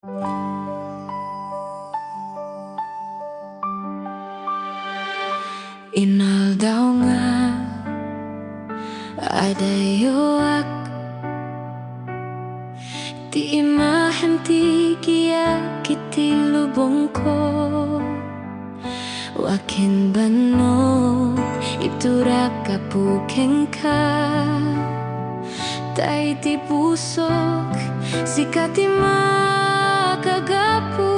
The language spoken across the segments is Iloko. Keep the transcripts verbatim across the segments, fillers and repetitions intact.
Inaldaw nga adayoak, ti imahem ti giak iti lubongko. Wa ken banno, iturak, Apo, kenka. Ta iti pusok, sika ti makagapu.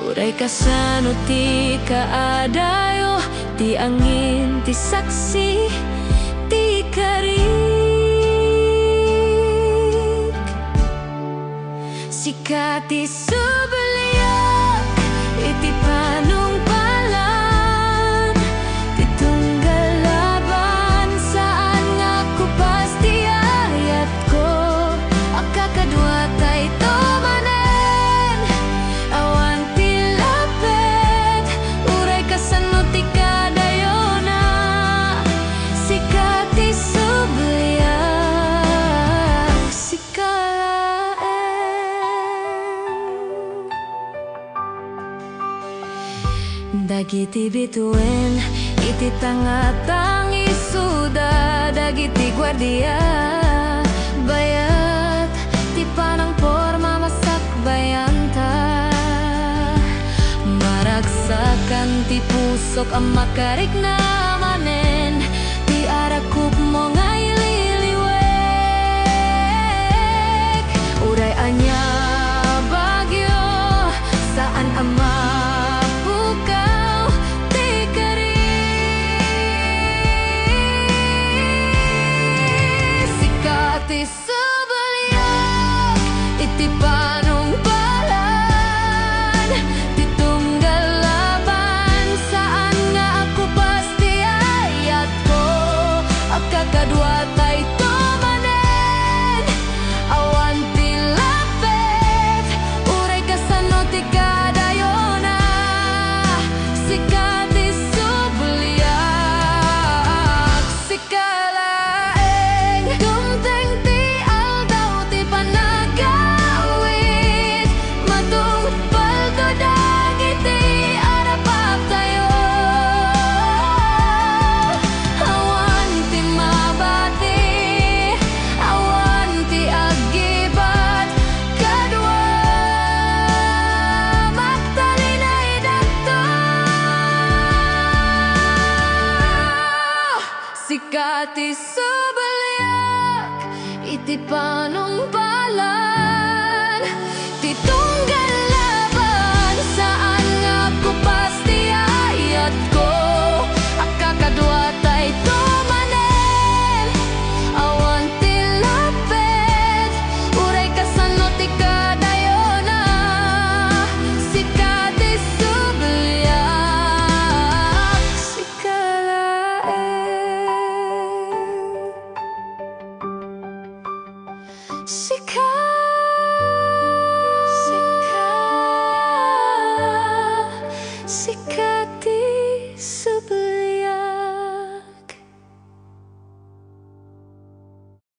Uray kasano ti kaadayo, ti angin ti saksi ti karik. Sika ti subliak iti panungpalan, ti tunggal laban, saan nga kupas ti ayatko. Agkakadua tayto manen, awan ti lapet, uray kasano ti kadayona, sika ti subliak. Kalaeng. Dagiti bituen iti tangatang isuda, dagiti guardia, bayat ti panangporma masakbayanta. Maragsakan ti pusok a makarikna manen, ti arakupmo nga ililiwek. Uray ania bagyo, saan a mapukaw ti kari. Sika ti subliak iti pan-